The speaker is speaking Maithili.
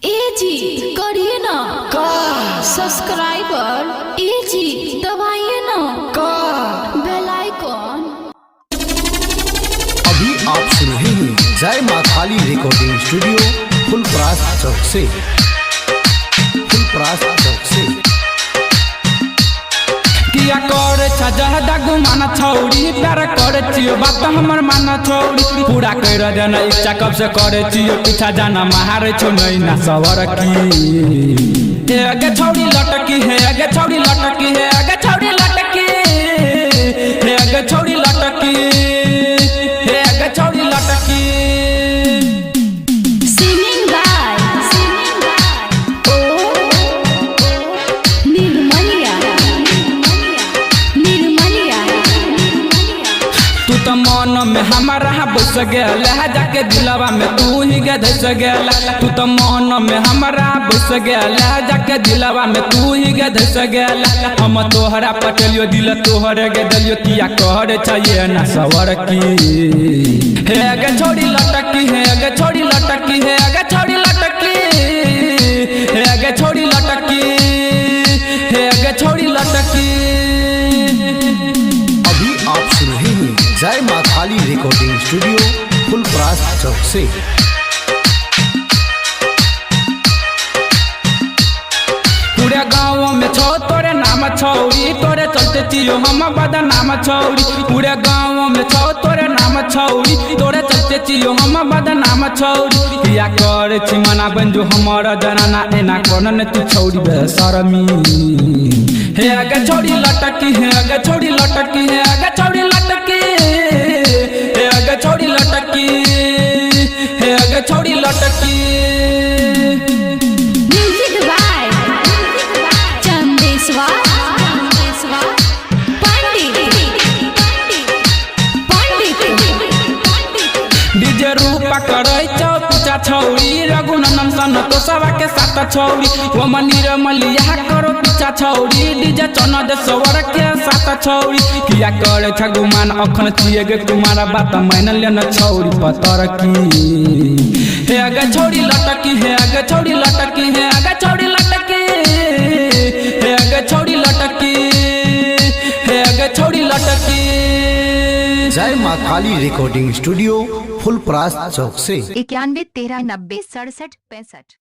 ए जी करिए ना का सब्सक्राइबर। ए जी दबाइए ना का बेल आइकॉन। अभी आप सुन रहे हैं जय माँ काली रिकॉर्डिंग स्टूडियो, फुलपरास चौक से, फुलपरास चौक से। किया करे छजहदा गुमान छौरी, प्यार करे छियो बात हमर मान छौरी। पूरा कर देना इच्छा कब से करे छियो पीछा, जाना मारे छौ नैना सवर की। हे अगे छौरी लटकी, हे अगे छौरी लटकी, हे अगे छौरी लटकी, हे अगे छौरी लटकी, हे अगे छौरी लटकी। सिंगिंग बाय ओ निर्मलिया, निर्मलिया। तू तो मन में हमारा बस गेल, जाके दिलवा में तू ही गे धस गेल। तू तो मन में हमारा बस गेल, जाके दिलवा में तू ही गे धस गेल। हम तोहरा पटलियो, दिल तोहरे गे दलियो। किया कहर चाहिए ना सवर की। हे अगे छोड़ी लटकी, हे अगे छोड़ी लटकी, हे अगे छोड़ी लटकी, हे अगे छोड़ी लटकी, हे अगे छोड़ी लटकी। अभी आप सुन रहे हैं जय माँ काली रिकॉर्डिंग स्टूडियो, फुलपरास चौक से। पूरे गाँव में छौ तोरे नाम छौरी, तोरे चलते चियो हम बदनाम छौरी। पूरे गाँव में छौ तोरे नाम छौरी, तोरे चलते चियो हम बदनाम छौरी। किया कर छी मना बंजू हमर जनाना, एना कोन ने तू छौरी बेशरमी। हे अगे छौरी लटकी, हे अगे छौरी लटकी, हे अगे छौरी लटकी, हे अगे छौरी लटकी, हे अगे छौरी लटकी। Music by Chandeshwar Pandit, Pandit. DJ Rupa करै छौ पीछा छौरी, रघुनंदन सन तो सवा के साथ छौरी। ओ मनीर मलिया करो पीछा छौरी, डीजे चनद सवर के साथ छौरी। किया करे छ गुमान अखन छिए गे कुमार, बात मान लेन छौरी पतर की। हे अगे छौरी लटकी, हे अगे छौरी लटकी, हे अगे छौरी लटकी, हे अगे छौरी लटकी, हे अगे छौरी लटकी। जय माँ काली रिकॉर्डिंग स्टूडियो, फुलपरास चौक से। 91 13 90 67 65।